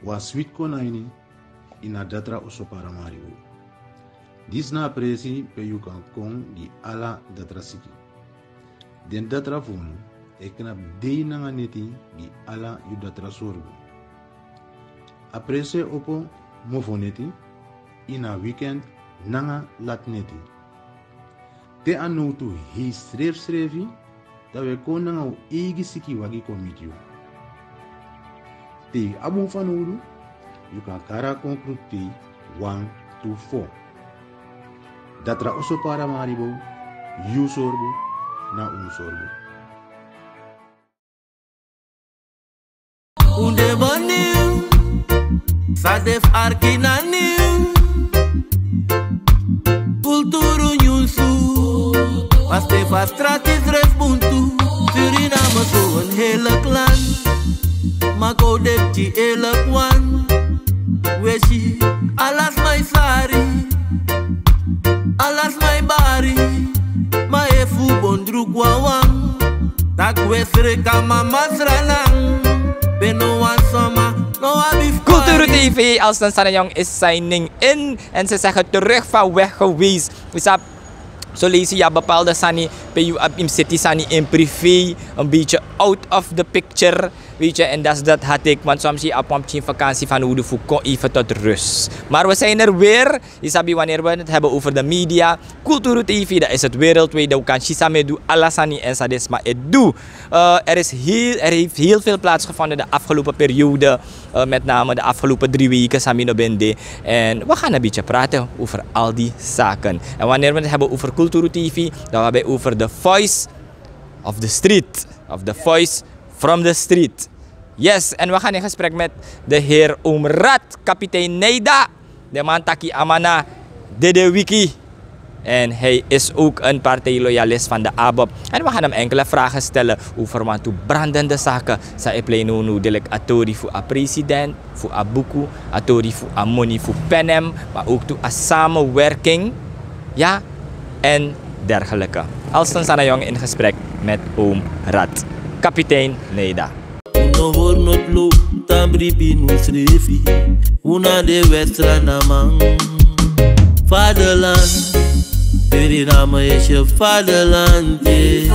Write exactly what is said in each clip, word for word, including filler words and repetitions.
Wan switi kon na ini, ini a datra oso Paramaribo. Disi na a presi pe yu kan kon gi ala datra siki. Den datra fu unu e knapu dei nanga neti gi ala yu datra sorgu. A presi e opo mofoneti, ini a weekend nanga lati neti. Te a nowtu hei srefsrefi, dan wi e kon nanga un eigi sikiwagi kon miti yu. Te yu abi un fanowdu, yu kan kari a kon kruktei wan tu fo. Datra oso Paramaribo, yu sorgu na un sorgu. Un de boni, sa de fu arki na niw. Kulturu nyunsu, paste fu a strati srefi buntu. Suriname so wan heerlijk land, ma go deki heerlijk wan. Wi e si ala sma e sari, ala sma e bari, ma efu bondru gwawan, taki wi e sreka mama Sranan. Ben no wan soma, no abi fu Kulturu kari. T V, Alston Sanayong is signing in. En ze zeggen terug van weg geweest. Yu sabi, so leisi yu abi bepaalde sani pe yu abi yu mus seti sani in privé, een beetje out of the picture. Weet je, en dat is dat had ik, want soms yu abi wan pikin vakansi fanowdu fu kon even tot rust. Maar we zijn er weer. Yu sabi, wanneer we het hebben over de media, Kulturu T V, dan is het wereldwijd. Dan wi kan si san mi e du, ala sani èn san den sma e du. Eh, er is heel, er heeft heel veel plaatsgevonden de afgelopen periode, eh, met name de afgelopen drie weken san mi no ben de. En we gaan een beetje praten over al die zaken. En wanneer we het hebben over Kulturu T V, dan hebben we over The Voice of the Street, of The Voice from the Street. Yes, en we gaan in gesprek met de heer Omrad, kapitein Neida. De man taki a man na Dede Wiki. En hij is ook een partijloyalist van de ABOP. En we gaan hem enkele vragen stellen over wantu brandende zaken san e plei nownow, like a tori fu a president, fu a buku, a tori fu a moni fu PENEM, maar ook tu a samenwerking, ja, en dergelijke. Alston Sanayong in gesprek met Omrad, kapitein Neida. Un no hori noti lo, un tan bribi unu srefi. Un na de West Sranaman. Vaderland, Suriname is je vaderland, yeah.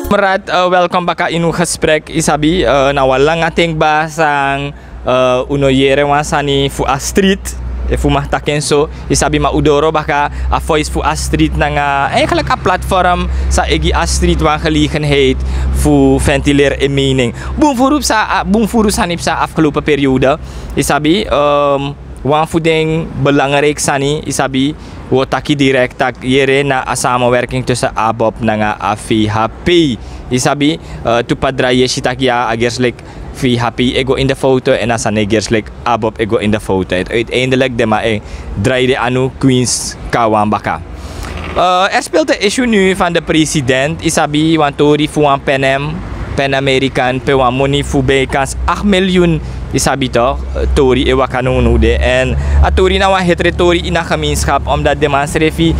Omrad, eh, welkom baka in un gesprek, yu sabi, eh, na wan langa ten kba san, eh, un no yere wan sani fu a street, efu un mag taki en so. Yu sabi, ma un doro baka a Voice fu a Street nanga eigenlijk a platform san e gi a street wan gelegenheid fu ventileren en mening. Bun furu psa, a, bun furu sani psa afgelopen periode. Yu sabi, ehm, wan fu den belangrijk sani, yu sabi, wi o taki direct tak' yere na a samenwerking tussen ABOP nanga a VHP. Yu sabi, eh, tu pa drai yu e si tak' ya, a gersi like VHP e go in de foto en a sani e gersi like ABOP e go in de foto. Uiteindelijk den man e drai den anu kwinsi kon na wan baka. Eh, er speelt de issue nu van de president, yu sabi, wan tori fu wan PENEM, Pan American, pe wan moni fu bijkans acht miljoen, yu sabi toch, eh, tori e waka nownow de. En a tori na wan hetere tori ini a gemeenschap, omdat den man srefi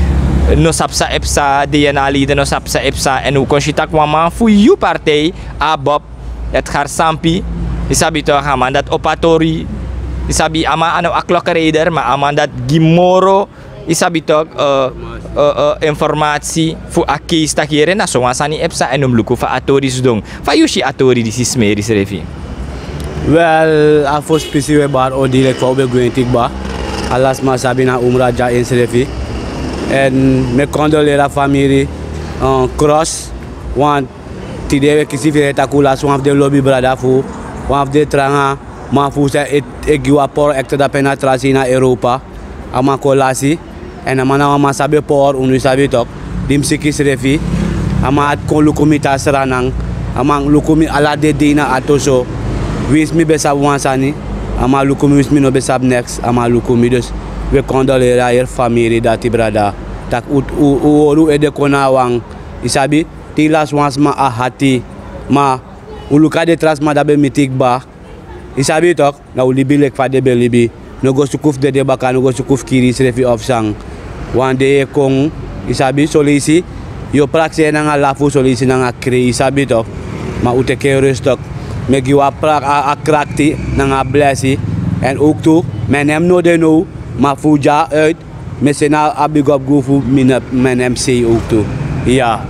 no sabi san e psa, DNA-leden no sabi san e psa. En un kon si tak' wan man fu yu partij, ABOP, Edgar Sampi, yu sabi toch, a man dati opo a tori, yu sabi, a man a no a klokkenrijder, ma a man dati gi moro, yu sabi toch, eh, eh, eh, informatie fu a case tak' yere na so wan sani e psa en un mus luku fa a tori sidon. Fa yu si a tori disi smeri srefi? Wel, a fosi pisi wi e bari odi leki fa un ben gwenti kba. Ala sma sabi na Omrad dya ensrefi. En mi e condoleer a famiri, eh, Cross, want tide wi e kisi firi taki un lasi wan fu den lobi brada fu un, wan fu den tranga man fu un san e, e gi wan poro ekte dape na trasi na Europa. A man kon lasi. En a man na wan man san ben pori, unu sabi toch, di mi siki srefi. A man ati kon luku mi te a Sranan. A man luku mi ala den dei na ati oso. Winsi mi ben sabi wan sani, a man luku mi. Winsi mi no ben sabi neks, a man luku mi. Dus wi e condoleer a heri famiri dati, brada. Tak' un, un, un hori un ede kon na wan, yu sabi, te yu lasi wan sma a hati. Ma un luku a den tra sma di a ben miti kba. Yu sabi toch, na un libi leki fa den ben libi. No go suku fu dede baka, no go suku fu kiri yusrefi of san. Wan dei e kon, yu sabi, son leisi yu o prakseri nanga lafu, son leisi nanga krei, yu sabi toch. Ma un teki en rustig. Mi e gi wan pra a krakti nanga a blesi. Èn owktu, mi e nen mi no de now, ma fu un dya uit, mi e seni a bigi opu gi un fu mi nen mi sei owktu. Iya.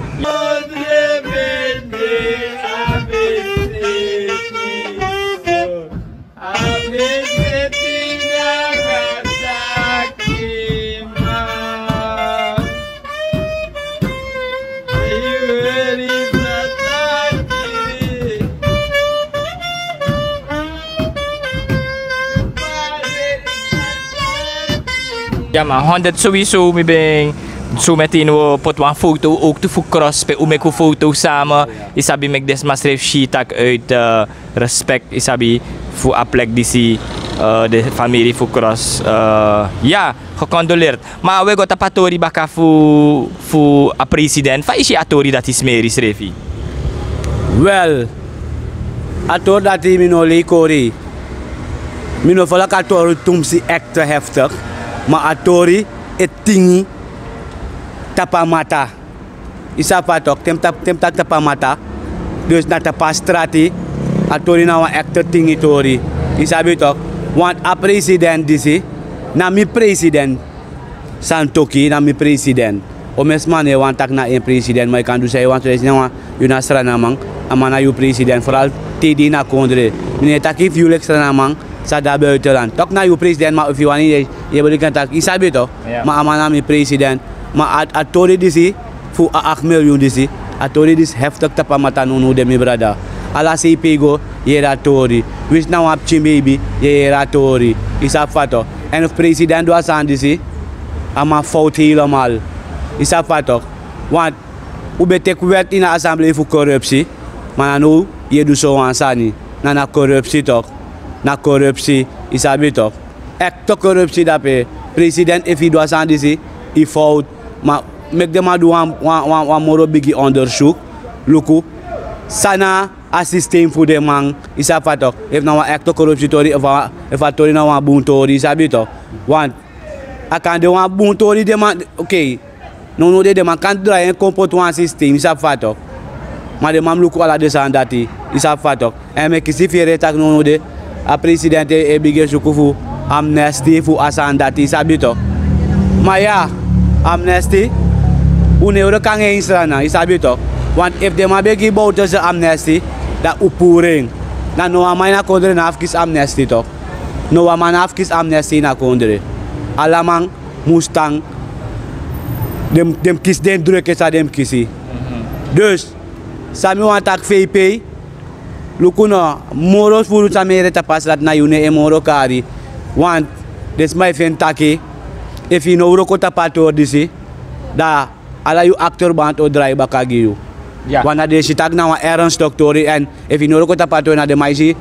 Ya man, honderd sowieso. Mi ben so meteen wi poti wan foto owktu fu kros pe un meki un foto sama. Yu sabi, meki den sma srefi si tak' uit respect, yu sabi, fu a plek disi, den famiri fu kros. Ya, gecondoleerd. Ma we go tapu a tori baka fu a president, fa yu si a tori dati smeri srefi? Wel, a tori dati mi no leikori. Mi no folok a tori tumsi ekte heftig. Ma a tori e tingi tapu a mata. Yu sabi fa tok', te mi taki tapu a mata, dus na tapu a strati. A tori na wan ekte tingi tori. Yu sabi tok', want a president disi na mi president. Santoki na mi president. Omen sma no e wani taki na en president, ma yu kan du san yu wani so esi na wan, yu na Sranaman, a man na yu president, foral te yu de ini a kondre. Mi no e taki fu yu leki Sranaman san de a buitenland. Tok' na yu president, ma efu yu wani yu e beli kan taki, yu sabi tok'. Ma a man na mi president. Ma a tori disi fu a afu milyun disi, a tori disi heftig tapu a mata nownow de, mi brada. Ala sei pe yu go, yu yere a tori. Winsi na wan pikin beibi, yu e yere a tori. Yu sabi fa tok'. Èn efu president du a sani disi, a man fowtu helemaal. Yu sabi fa tok'. Want un ben teki wèt ini a assemblee fu korupsi. Ma na now yu e du sowan sani. Na na korupsi tok'. Na korupsi, yu sabi tok'. Ekte korupsi dape. President, efu yu du a sani disi, yu fowtu. Ma meki den man du wan, wan, wan, wan moro bigi onderzoek. Luku san na a systeem fu den man. Yu sabi fa tok'. Efu na wan ekte korupsi tori, efu a, efu a tori na wan bun tori, yu sabi tok'. Want a kan de wan bun tori, den man, oké. Nownow de den man kan drai en kon poti wan systeem, yu sabi fa tok'. Ma den man mus luku ala den sani dati, yu sabi fa tok'. Èn mi e kisi fu yere taki nownow de a president e bigin e suku fu amnesty fu a sani dati, yu sabi tok'. Ma ya, amnesty, un no e wroko nanga en ini Sranan, yu sabi tok'. Want efu den man ben gi Bouterse amnesty, dan un puru en. Dan no wan man ini a kondre no abi fu kisi amnesty tok'. No wan man no abi fu kisi amnesty ini a kondre. Ala man mus tan, den mus kisi den druk san den mus kisi. Dus san mi wani taki, fei pei, luku no, moro furu san mi e yere tapu a srati, na yu nen e moro kari. Want den sma e feni taki efu yu no wroko tapu a tori disi, dan ala yu akterband o drai baka gi yu. Want na den e si taki na wan ernstig tori, èn efu yu no wroko tapu a tori, na den man e si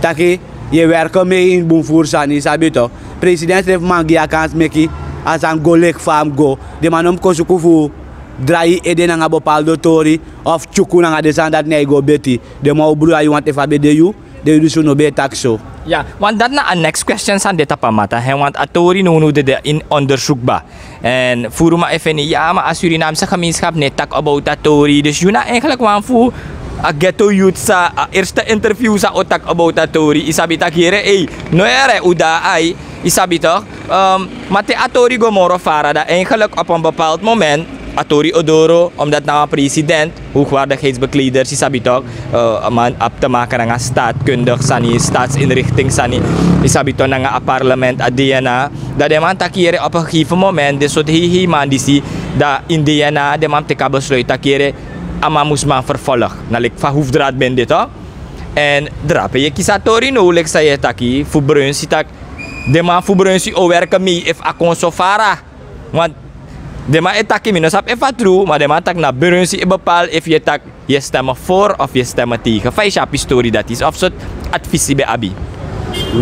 taki yu e werke mei ini bun furu sani, yu sabi tok'. President srefi man gi yu a kansi meki a sani go leki fa a mus go. Den man no mus kon suku fu drai yu ede nanga bepaalde tori of tyuku nanga den sani dati, ne a e go beti. Den man o bru a yu, want efu a ben de yu, den yu disi un no ben e taki so. Ya, want dati na a next question san de tapu a mata, hè, want a tori nownow de de ini onderzoek kba. Èn furu man e feni, ya, ma a Surinamse gemeenschap no e taki about a tori. Dus yu na eigenlijk wan fu a ghetto youth san, a eerste interview san o taki about a tori. Yu sabi taki yere, ei, no yere, un de na ai, yu sabi tok'. Ehm, ma te a tori go moro fara, dan eigenlijk op een bepaald moment a tori o doro, omdat na wan president, hoogwaardigheidsbekleders, yu sabi tok', eh, a man abi te maken nanga staatkundig sani, staatsinrichting sani, yu sabi tok', nanga a parlement, a D N A. Dan den man taki yere, op een gegeven moment den sortu heihei man disi, dan ini D N A den man mus teki a besluit taki yere, a man mus man vervolg. Na leki fa Hoefdraad ben de tok'. Èn drape yu e kisi a tori now, leki san yu e taki fu Brunswijk, taki den man fu Brunswijk o werke mei efu a kon so fara. Want den man e taki, mi no sabi efu a tru, ma den man taki na Brunswijk e bepaal efu yu e taki yu e stem voor of yu e stem tegen. Fa yu si a pisi tori dati, of sortu advies yu ben abi?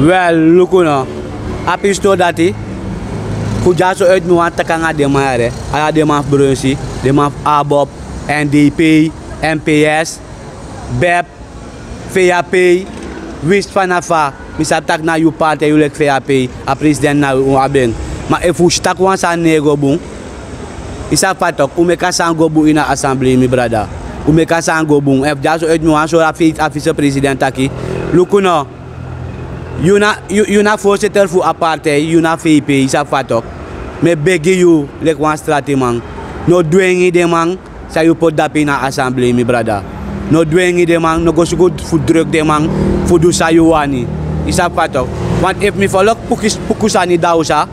Wel, luku no, a pisi tori dati, fu dyaso uit mi wani taki nanga den man yere, ala den man fu Brunswijk, den man fu ABOP, N D P, M P S, bep, V A P, winsi fanafa, mi sabi taki na yu parti, yu leki V A P, a president na wi, un abi en. Ma efu un si taki wan sani no e go bun, yu sabi fa tok', un meki a sani go bun ini a assemblee, mi brada. Un meki a sani go bun. Efu dyaso eti mi wani sori a visepresident taki, luku no, yu na yu na forsitor fu a partij, yu na vp, yu sabi fa tok'. Mi e begi yu leki wan stratiman, no dwengi den man san yu poti dape ini a asamblei, mi brada. No dwengi den man, no go suku fu druk den man fu du san yu wani. Yu sabi fa tok'. Want efu mi folok puku sani dawsa,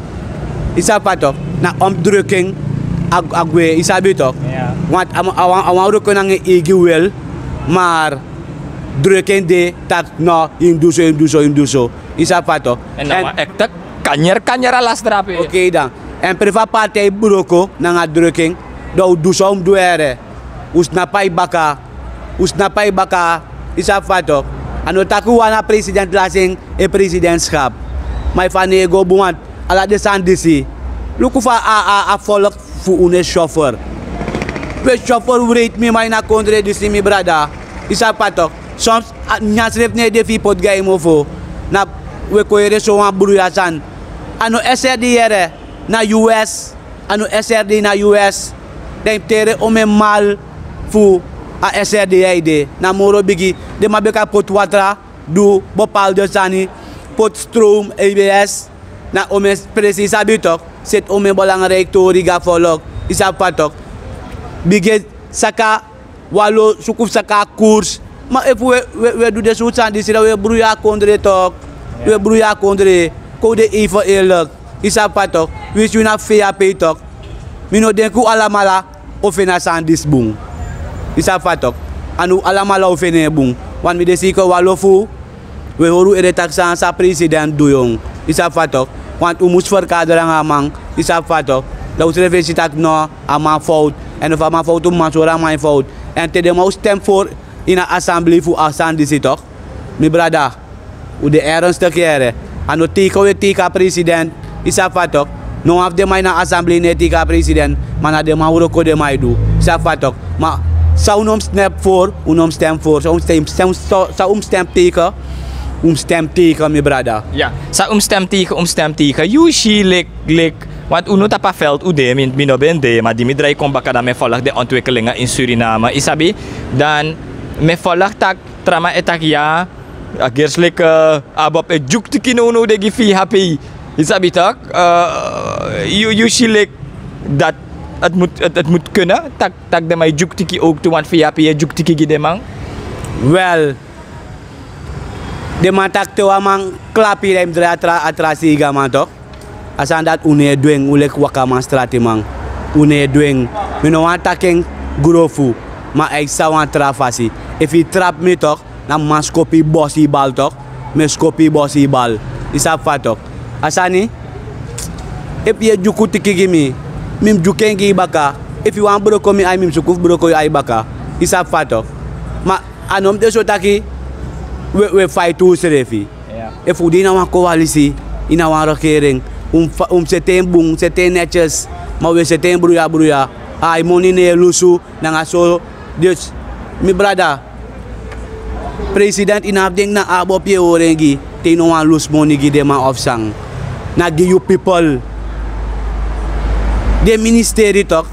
yu sabi fa tok', na omdruking a gwe, yu sabi tok'. Want a wan wroko nanga en eigi wel, maar druking de tak' no, yu mus du so, yu mus du so, yu mus du so. Yu sabi fa tok'. Èn na wan ekte kanyer kanyer a lasi drape. Okei dan. Èn prefa partij broko nanga druking, dan un du san un mus du, here. Un snapu a yu baka. Un snapu a yu baka. Yu sabi fa tok'. A no taki un wani a president lasi en presidentskap. Ma efu a no e go bun, want ala den sani disi, luku fa a folk fu unu e suffer. Un e suffer wreiti mi man ini a kondre disi, mi brada. Yu sabi fa tok'. Soms nyan srefi no e de fu yu poti go na yu mofo. Na un e kon yere sowan bruya sani. A no srd, here, na us. A no srd, na us. Dan yu mus tere omeni mal fu a srd ya ede. Na moro bigi. Den man ben kan poti watra, du bepaalde sani, poti stroom, ebs. Na omeni presi, yu sabi tok'. Seti omeni belangrijk tori gi a folk. Yu sabi fa tok'. Bigin saka wan lo, suku fu saka a koers. Ma efu un e du den sortu sani disi, dan un e bruya a kondre tok'. Un e bruya a kondre. Kon un de even eerlijk. Yu sabi fa tok'. Winsi wi na fei a pei tok'. Mi no denki un alamala o feni a sani disi bun. Yu sabi fa tok'. A no un alamala o feni en bun. Want mi de seiko wan lo fu un e hori un ede taki san a president du yon. Yu sabi fa tok'. Want un mus ferkadra nanga a man. Yu sabi fa tok'. Dan un srefi e si taki no, a man fowtu. Èn efu a man fowtu, un man sori a man en fowtu. Èn te den man o stem for ini a asamblei fu a sani disi tok', mi brada, un de ernstik, here. A no teika un e teika a president. Yu sabi fa tok'. No wan fu den man ini a asamblei no e teika a president. Ma na den man wroko den man e du. Yu sabi fa tok'. Ma san un no mus stem for, un no mus stem for. San un mus stem teika, un mus stem teika, mi brada. San un mus stem teika, un mus stem teika. Yu si leki, leki, want unu tapu a veld un de, mi no ben de, ma di mi drai kon baka dan mi e folok den ontwikelinga ini Suriname, yu sabi. Dan mi e folok taki tra man e taki ya, a gersi leki, abob e dyuktiki nownow de gi fei a pei. Yu sabi tok'. Yu si leki dati, dati mus kene, taki den man e dyuktiki owktu, want fei a pei e dyuktiki gi den man. Wel, den man taki te wan man klapi dan yu mus drai a tra, a tra seigaman tok'. A sani dati un no e du en, un leki wakaman, stratiman. Un no e du en. Mi no wani taki en grofu, ma a e psa wan tra fasi. Efu yu trapu mi tok', na mi man skopu yu bosi yu bal tok'. Mi e skopu yu bosi yu bal. Yu sabi fa tok'. A sani, efu yu e dyuku tiki gi mi, mi mus dyuku en gi yu baka. Efu yu wani broko mi ai, mi mus suku fu broko yu ai baka. Yu sabi fa tok'. Ma a no mus de so taki un e faiti unsrefi. Efu un de ini a wan kowalisi, ini a wan regering, un mus seti en bun, seti en netyesi. Ma un e seti en bruya bruya. Ai, moni no e lusu nanga so. Dus, mi brada, president, yu no abi denki na abob yu e hori en gi, te yu no wani lusu moni gi den man of san. Na gi yu pipel. Den ministeri tok',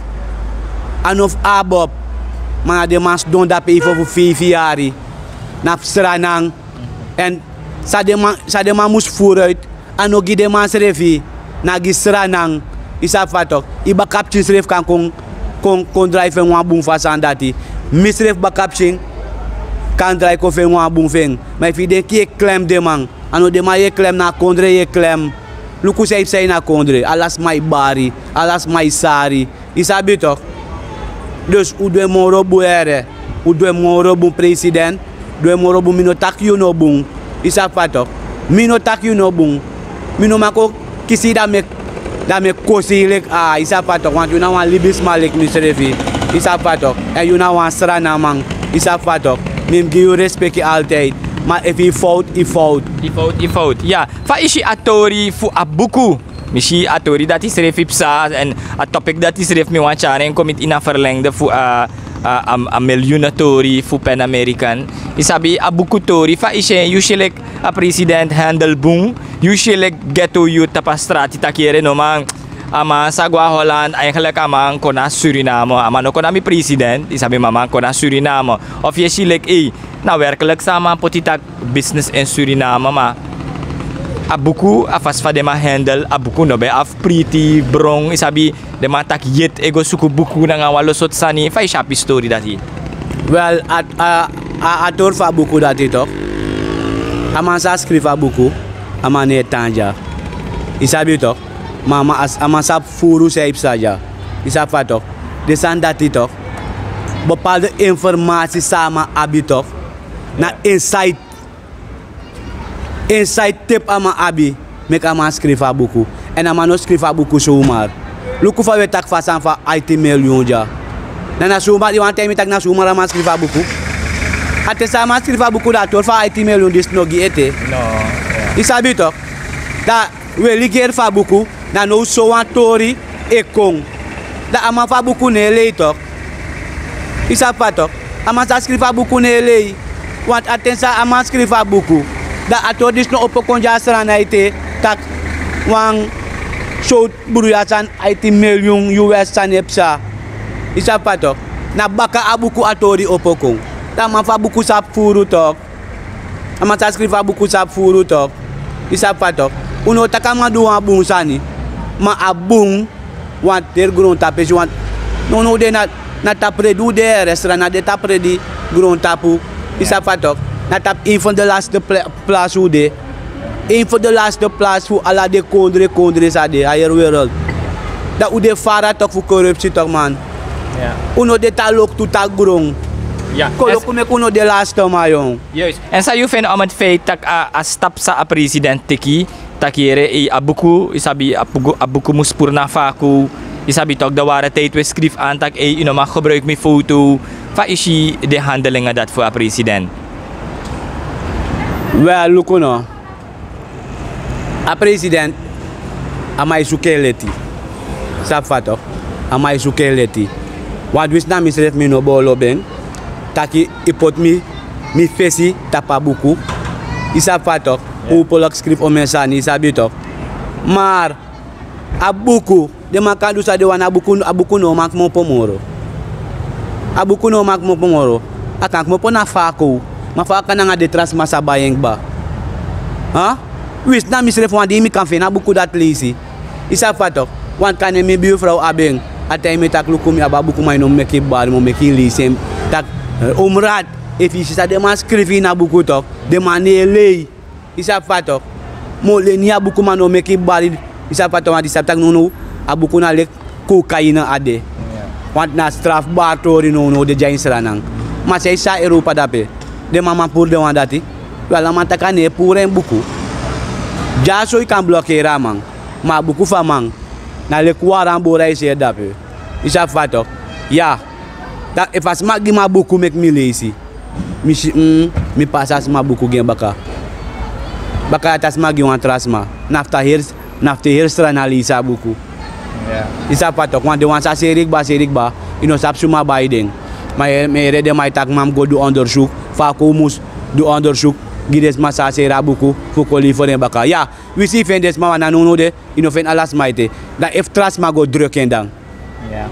a no fu abob. Ma na den man sidon dape yu fu feifi yari. Na fu sranan. Èn san den man, san den man mus furu uiti, a no gi den man srefi, na gi sranan. Yu sabi fa tok'. Yu bakapikin srefi kan kon, kon, kon drai fu en wan bun fu a sani dati. Mi srefi bakapikin kan drai kon fu en wan bun fu en. Ma efu yu denki yu e klem den man, a no den man yu e klem, na a kondre yu e klem. Luku san yu psa ini a kondre, ala sma e bari, ala sma e sari. Yu sabi tok'. Dus un du en moro bun, here. Un du en moro bun, president. Du en moro bun, mi no taki yu no bun. Yu sabi fa tok'. Mi no taki yu no bun. Mi no man kon kisi yu dan mi e, dan mi e kosi yu leki, a, yu sabi fa tok', want yu na wan libisma leki misrefi. Yu sabi fa tok'. Èn yu na wan sranaman. Yu sabi fa tok'. Mi mus gi yu respeki altijdi. Ma efu yu fowtu, yu fowtu. Yu fowtu, yu fowtu. Ya. Fa yu si a tori fu a buku? Mi si a tori dati srefi psa, èn a topic dati srefi mi wani tyari en kon miti ini a verlengde fu a, a, a, a miljoenen tori fu Pan American. Yu sabi a buku tori, fa yu si en, yu si leki a president handel bun, yu si leki ghetto youth tapu a strati taki yere no man, A man sa go na Holland, eigenlijk a man kon na Suriname. A man no kon na mi president, yu sabi, ma a man kon na Suriname. Of yu e si leki, ei, na werkelijk san a man poti taki business in Suriname, ma a buku, a fasi fa den man handel a buku no ben abi priti bron, yu sabi, den man taki yet e go suku buku nanga wan lo sortu sani, fa yu si a pisi tori dati. Wel, a, a, a, a tori fu a buku dati tok. A man sa skrifi a buku, a man no e tan dya. Yu sabi tok. Ma a man, a man sa furu san e psa dya. Yu sabi fa tok. Den sani dati tok. Bepaalde informasi san a man abi tok. Na inside. Inside tape a man abi, meki a man skrifi a buku. Èn a man no skrifi a buku sumar. Luku fa wi e taki fa a sani fu a aiti miliyun dya. Na, na sumar, yu wani taigi mi taki na sumar a man skrifi a buku? A ten san a man skrifi a buku, da a tori fu a aiti miliyun disi no gi ete. No, ya. Yu sabi tok. Da wi e ligeri fu a buku, na now sowan tori e kon. Da a man fu a buku no e lei tok. Yu sabi fa tok. A man sa skrifi a buku no e lei. Want a ten san a man skrifi a buku, da a tori disi no opo kon dya a Sranan ete, taki wan sowtu bruya sani, aiti miliyun U S sani e psa. Yu sabi fa tok. Na baka a buku a tori opo kon. Da a man fu a buku sabi furu tok. A man sa skrifi a buku sabi furu tok. Yu sabi fa tok. Un no o taki a man du wan bun sani. Ma a bun, want deri grontapu e si, want nownow de na, na tapu redi un de, restaurant na de tapu redi grontapu. Yu sabi fa tok. Na tapu een van de laatste pla-, plaats un de. Een van de laatste plaats fu ala den kondre kondre san de a heri wereld. Da un de fara tok fu korupsi tok, man. Ya. Un no de te a loktu taki gron. Ya. Koloku meki un no de laatste, man, yon. Juist. Èn san yu feni omeni feit taki a, a stapu san a president teki, taki yere, ei, a buku, yu sabi, a buku, a buku mus puru na faku, yu sabi tok, de ware tijd wi e skrifi an taki, ei, yu no man gebruiki mi foto. Fa yu si den handelingen dati fu a president? Wel, luku no. A president, a man e suku en leti. Sabi fa tok. A man e suku en leti. Want winsi na misrefi, mi no bo lobi en. Taki yu poti mi, mi fesi tapu a buku. Yu sabi fa tok. Ya. Un polok skrifi omeni sani, yu sabi tok. Maar a buku, den man kan du san den wani, a buku, a buku no o man kmopo moro. A buku no o man kmopo moro. A kan kmopo na faku. Ma fa a kan nanga den tra sma sa bai en kba? Ha? Winsi na misrefi, wan dei mi kan feni a buku dati leisi. Yu sabi fa tok. Want kande mi buurvrouw abi en. A taigi mi taki luku, mi abi a buku, ma yu no mu meki bari, mi o meki yu leisi en. Taki, eh, omrad, efu yu si san den man skrifi ini a buku tok, den man no e lei. Yu sabi fa tok. Mi o leni yu a buku, ma mi no o meki bari. Yu sabi fa tok, want yu sabi taki nownow a buku na leki kokaina a de. Ya. Want na strafbari tori nownow de dya ini Sranan. Ma san yu si a Europa dape. Den man man puru den wan dati. Wel, a man taki a no e puru en buku. Dyaso yu kan blokeri a man. Ma a buku fu a man, na leki waran bori a e seri dape. Yu sabi fa tok. Ya. Da efu a sma gi mi a buku meki mi leisi, mi si, mm, mi pasa a sma buku gi en baka. Baka dati a sma gi wan tra sma. Na fu te heri, na fu te heri Sranan leisi a buku. Ya. Yu sabi fa tok, want den wan sa seri kba, seri kba, yu no sabi suma bai den. Ma yu e, mi e yere den man e taki man mu go du onderzoek. Fa a kon mus du onderzoek gi den sma sa seri a buku fu kon liferi en baka. Ya, winsi yu feni den sma wan, na nownow de, yu no feni ala sma ete. Dan efu tra sma go druk en dan. Ya.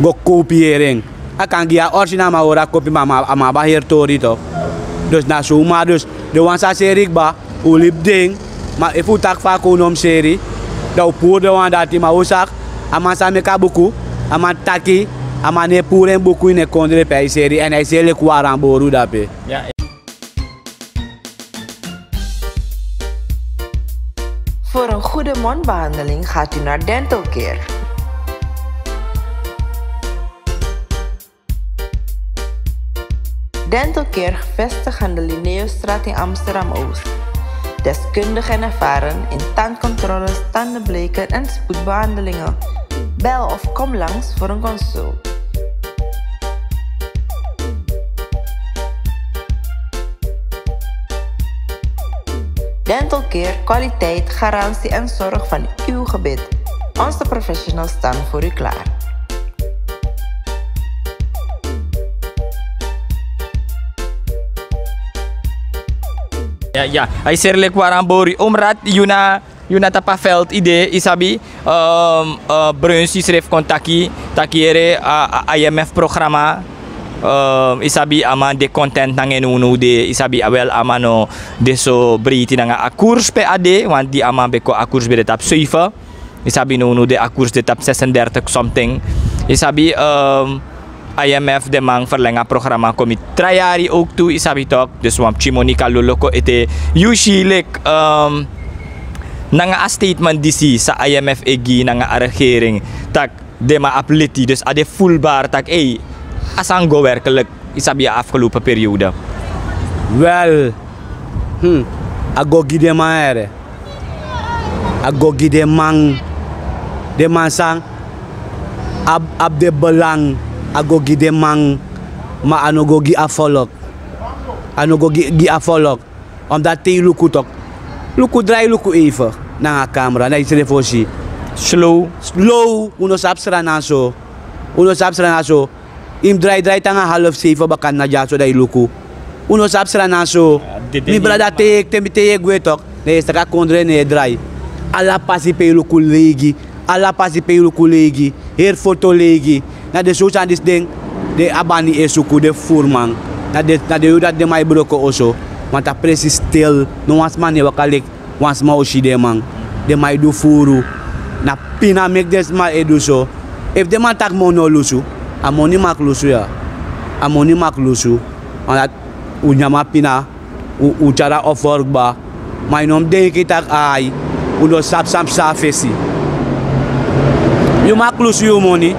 Go kopiyeri en. A kan gi yu a original, ma a hori a kopi, ma a man, a man abi a heri tori tok. Dus na so, ma dus den wan sa seri kba, un libi den. Ma efu un taki fa a kon no mu seri, dan un puru den wan dati, ma un saka, a man sa meki a buku, a man taki, a man no e puru en buku ini en kondre pe a e seri, èn a e seri leki waran bori dape. Ya. Voor een goede mondbehandeling gaat u naar Dental Care. Dental Care, gevestigd aan de Linnaeusstraat in Amsterdam-Oost. Deskundig en ervaren in tandcontroles, tandenbleken en spoedbehandelingen. Bel of kom langs voor een consult. Dental Care, kwaliteit, garantie en zorg van uw gebit. Onze professionals staan voor u klaar. Ya, ya. A e seri leki waran bori. Omrad, yu na Yu na tapu a veld yu de, yu sabi. Brunsi srefi kon taki, taki yere a imf programa. Yu sabi a man de kontent nanga en nownow de, yu sabi wel a man no de so breiti nanga a koers pe a de, want di a man ben kon a koers ben de tapu seife. Yu sabi nownow de a koers de tapu sesendertig something. Yu sabi, imf den man verlengi a programa kon mi tra yari owk tu, yu sabi tok. Dus wan pikin moni kan loloko ete. Yu si leki nanga a statement disi san imf e gi nanga a regering, tak' den man abi leti, dus a de fulbar tak' ei, a sani go werkelik. Yu sabi a afgelopen periode. Wel, a go gi den man here. A go gi den man, den man san abi den belang. A go gi den man, ma a no go gi a volk. A no go gi a volk. Omdat te yu luku tok, luku drai luku eife nanga kamera na yu srefi o si. Slow. Slow. Un no sabi srana so. Un no sabi srana so. Yu mus drai drai te nanga half seife baka na dyaso dan yu luku. Un no sabi srana so. Mi brada, te yu e gwe tok, ne yu e saka kondre ne e drai. Ala pasi pe yu luku leigi. Ala pasi pe yu luku leigi. Heri foto leigi. Na den sowtu sani disi den, den abani e suku den furman. Na den yu dati den man e broko oso. Want a presi stil. No wan sma ne waka leki wan sma o si den man. Den man e du furu. Na pina meki den sma e du so. Efu den man taki moni no lusu, a moni maki lusu ya. A moni maki lusu. Wan dati un nyama pina. Un tyari a ofori kba. Ma yu no mus denki tak' ai, un no sabi san psa a fesi. Yu maki lusu yu moni.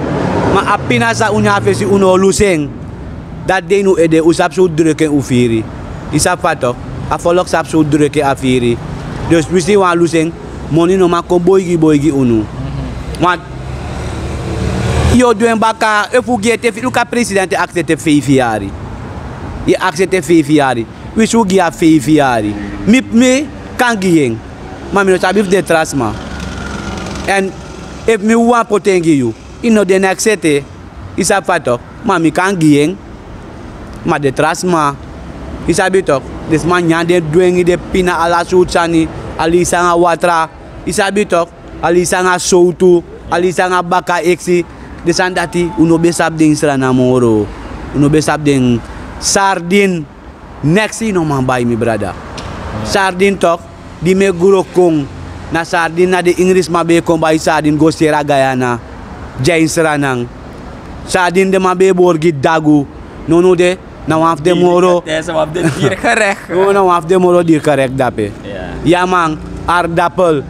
Ma a pina san un nyan a fesi un no o lusu en. Dati de ini un ede, un sabi san un dreki en un firi. Yu sabi fa tok. A folok sabi san un dreki en a firi. Dus wisi yu wani lusu en, moni no man kon boigi boigi unu. Want yu o du en baka efu un gi en te firi, luku a presidenti e aksi en te feifi yari. Yu e aksi en te feifi yari. Wisi un gi a feifi yari. Mi kan gi yu en. Ma mi no sabi fu den tra sma. Èn efu mi wawan poti en gi yu, yu no de naki sete. Yu sabi fa tok. Ma mi kan gi yu en. Ma den tra sma, yu sabi tok, den sma nyan den dwengi, den pina, ala sowtu sani. A leisi nanga watra. Yu sabi tok. A leisi nanga sowtu. A leisi nanga baka eksi. Den sani dati un no ben sabi den ini srana moro. Un no ben sabi den. Sardin. Neksi yu no man bai, mi brada. Sardin tok. Di mi e gro kon, na sardin na den ingrisma ben e kon bai sardin go seri a gayana. Dya ini sranan. Sardin den man ben e bori gi dagu. Nownow de na wan fu den moro. Nownow na wan fu den moro diri kerek dape. Ya man. Ardapel.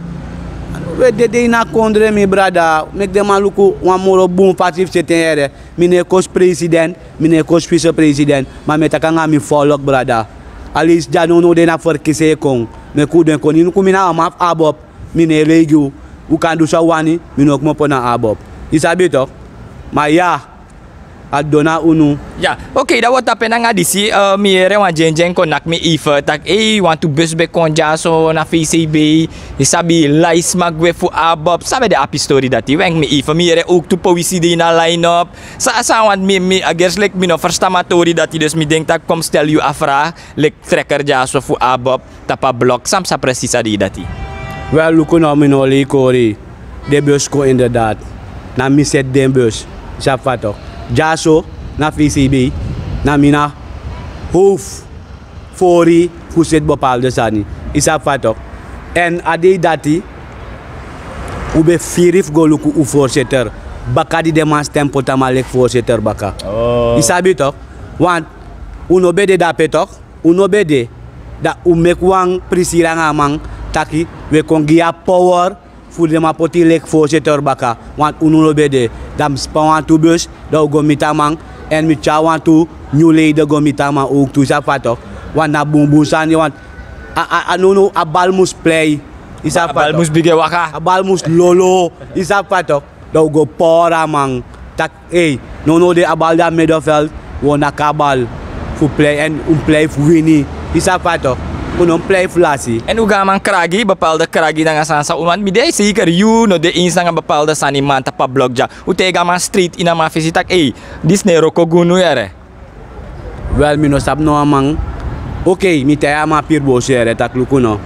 We dede ini a kondre, mi brada, meki den man luku wan moro bun fasi fu seti en here. Mi no e kosi president. Mi no e kosi visepresident. Ma mi e taki nanga mi folok, brada. A leisi dya nownow de na ferkisi e kon. Meki un du en kon ini, luku mi na wan man fu abop. Mi no e lei gi un. Un kan du san un wani. Mi no o kmopo na abop. Yu sabi tok. Ma ya, a dona unu. Ya. Okei, dan wi o tapu en nanga disi. Mi yere wan dyendyen kon naki mi eife tak' ei, wantu bus ben kon dyaso na fei sei bei. Yu sabi lai sma gwe fu abop. San ben de a pistori dati? Wenk mi eife, mi yere owktu powisi de ini a line-up. San a san a wani, mi a gersi leki mi no ferstan mi a tori dati, dus mi denki tak' kon mi stel yu a fraag. Leki trekker dyaso fu abob tapu a blok, san psa presisi a dei dati? Wel, luku no, mi no o lei kori. Den bus kon inderdaad. Na mi seti den bus. Yu sabi fa tok. Dyaso na fei sei bei, na mi na howfu fori fu seti bepaalde sani. Yu sabi fa tok. Èn a dei dati un ben firi fu go luku un voorzitter baka, di den man stem poti a man leki voorzitter baka. Yu sabi tok. Want un no ben de dape tok. Un no ben de. Dan un meki wan prisiri nanga a man taki un e kon gi yu a power fu den man poti yu leki voorzitter baka. Want unu no ben de. Dan mi span wantu bus, dan un go miti a man. Èn mi tyari wantu nyun leide go miti a man owktu, yu sabi fa tok. Want na bunbun sani, want a, a, a, nownow a bal mus plei. Yu sabi fa tok. A bal mus bigin waka. A bal mus lolo. Yu sabi fa tok. Dan un go pori a man. Taki, ei, nownow de a bal de a middenveld. Un o naki a bal fu plei èn un plei fu wini. Yu sabi fa tok. Un no mus plei fu lasi. Èn un go a man kragi, bepaalde kragi nanga sani san un wani, mi de seker yu no de eens nanga bepaalde sani man tapu a blok dya. Un taigi a man straight ini a man fesi taki, ei, disi no e wroko gi unu yere. Wel, mi no sabi no wan man. Okei, mi taigi a man piri bosi yere taki luku no.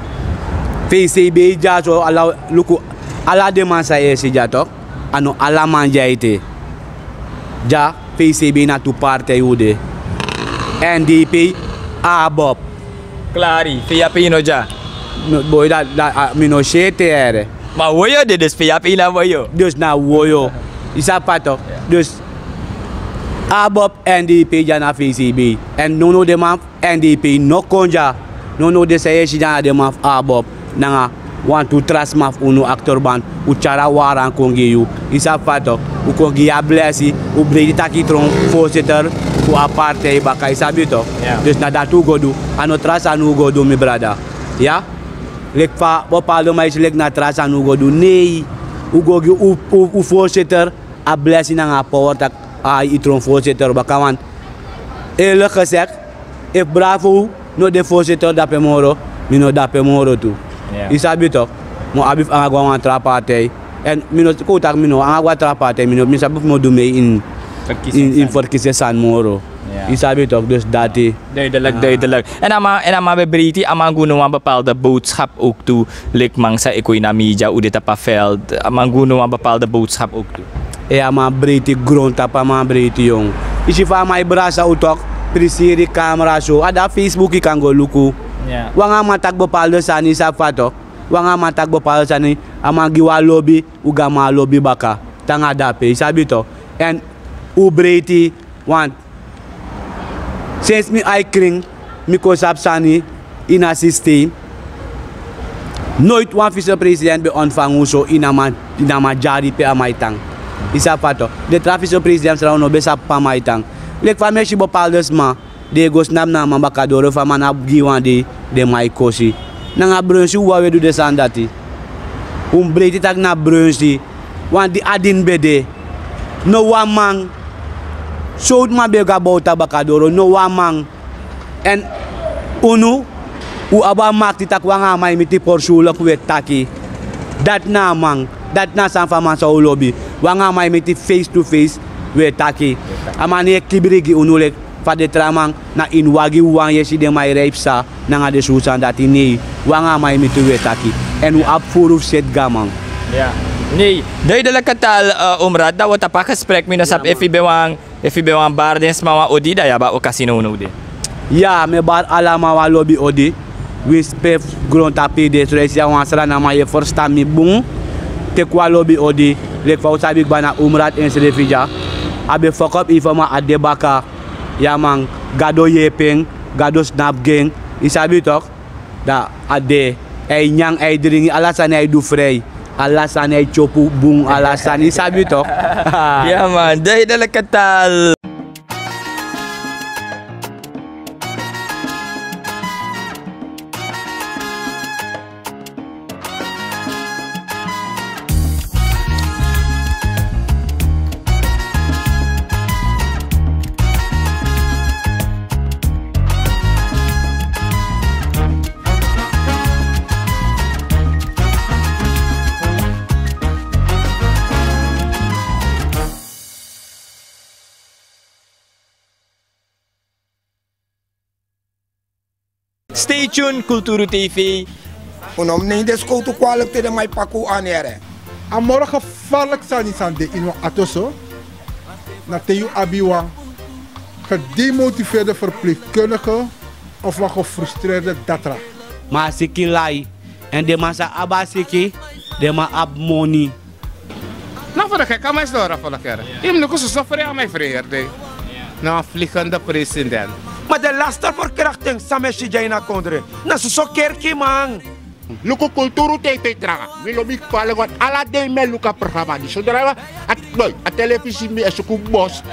Fei sei bei dya so ala luku, ala den man san yu e si dya tok, a no ala man dya ete. Dya fei sei bei na tu partei un de. Èn di pei, abob. Klari fei a pei no dya. Boi dati mi no si ete here. Ma woyo de dus fei a pei na woyo. Dus na woyo. Yu sabi fa tok. Dus abob èn di pei dya na fei sei bei. Èn nownow den man fu èn di pei no kon dya. Nownow den san yu e si dya na den man fu abob nanga wantu tra sma fu unu aktorban. Un tyari a waran kon gi yu. Yu sabi fa tok. Un kon gi yu a blesi. Un breiti taki tron voorzitter fu a partei baka yu sabi tok. Dus na dati un go du. A no tra sani un go du mi brada. Ya. Leki fa bepalde man e si leki na tra sani un go du nei. Un go gi un voorzitter a blesi nanga a power taki a yu tron voorzitter baka wan. Eerlik gesek, efu bravo no de voorzitter dape moro, mi no dape moro tu. Yu sabi tok. Mi o abi fu anga go na wan tra partei. Èn mi no kon un taki mi no anga go na tra partei mi no mi sabi fu mi o du mei ini verkisi en sani moro. Yu sabi tok dus dati. Duidelik duidelik. Èn a man ben breiti a man gi unu wan bepalde boodskap owk tu. Leki man san e kon ini a media un de tapu a veld a man gi unu wan bepalde boodskap owk tu. E a man breiti grontapu a man breiti yon. Yu si fa a man e brasa un tok. Prisiri kamera so a de a facebook yu kan go luku. Wan a man taki bepalde sani yu sabi fa tok. Wan a man taki bepalde sani a man gi wan lobi. Un go a man lobi baka te anga dape yu sabi tok. Èn un breiti want sensi mi ai krin mi kon sabi sani ini a sistem. Noiti wan visepresident ben ontfangi un so ini a man dyari pe a man e tan. Yu sabi fa tok den tra visepresident sra un no ben sabi pe a man e tan. Leki fa mi e si bepalde sma den e go snapu na a man baka doro fu a man no abi gi yu wan dei. Den man e kosi nanga brunsi un wawan e du den sani dati. Un mus breiti taki na brunsi. Wan di a dini ben de no wan man. Sowtu man ben e go a bowta baka doro no wan man. Èn unu un abi a makti tak' wi anga a man e miti porsuwluk un e taki. Dati na a man. Dati na a sani fu a man san un lobi. Wi anga a man e miti face to face un e taki. A man no e kibri gi unu leki fa den tra man na ini wagi wawan yu e si den man e rei psa nanga den susu sani dati nei. Wi anga a man e miti un e taki. Èn un abi furu fu seti gi a man. Nei. Duidelike tal. Umrat dan wi o tapu a gesprek mi no sabi efu yu ben wan efu yu ben wan bari den sma wan odi dan yu abi a okasi nownow de. Ya mi e bari ala man wan lobi odi. Winsi pe fu grontapu yu de so yu e si a wan sranaman yu e ferstan mi bun. Teki wan lobi odi. Leki fa un sabi kba na umrat ensrefi dya. A ben fokop ifoman a de baka. Ya man. Gado yepi en. Gado snapu gi en. Yu sabi tok. Dan a de a e nyan a e dringi ala sani a e du frei. Ala sani a e tyopu bun ala sani yu sabi tok. Ya man duidelike tal. Stay tuned kulturu tv. Un no mus nen den skowtu kwalik te den man e paki un ani here. A moro gefarlik sani san de ini wan ato so na te yu abi wan gedemotiveerde verpleegkundige of wan gefrustreerde datra. Ma a siki lai. Èn den man sa abi a siki den man abi moni. Na fu de keki a man e sidon rafolokere. Yu mus luku soso frei a man e frei heri dei. Na wan fligende president. Ma den laste ferkrakting san mi e si dya ini a kondre na soso kerkiman. Luku kulturu tv tranga. Mi lobi kpalik want ala dei mi e luku a programa disi sodra yu wani a telefisi mi e suku bos.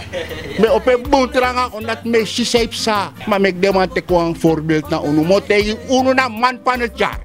Mi e opo en bun tranga ondati mi e si san e psa. Ma meki den man teki wan forbeeld na unu mi o taigi unu na man pan e tyari.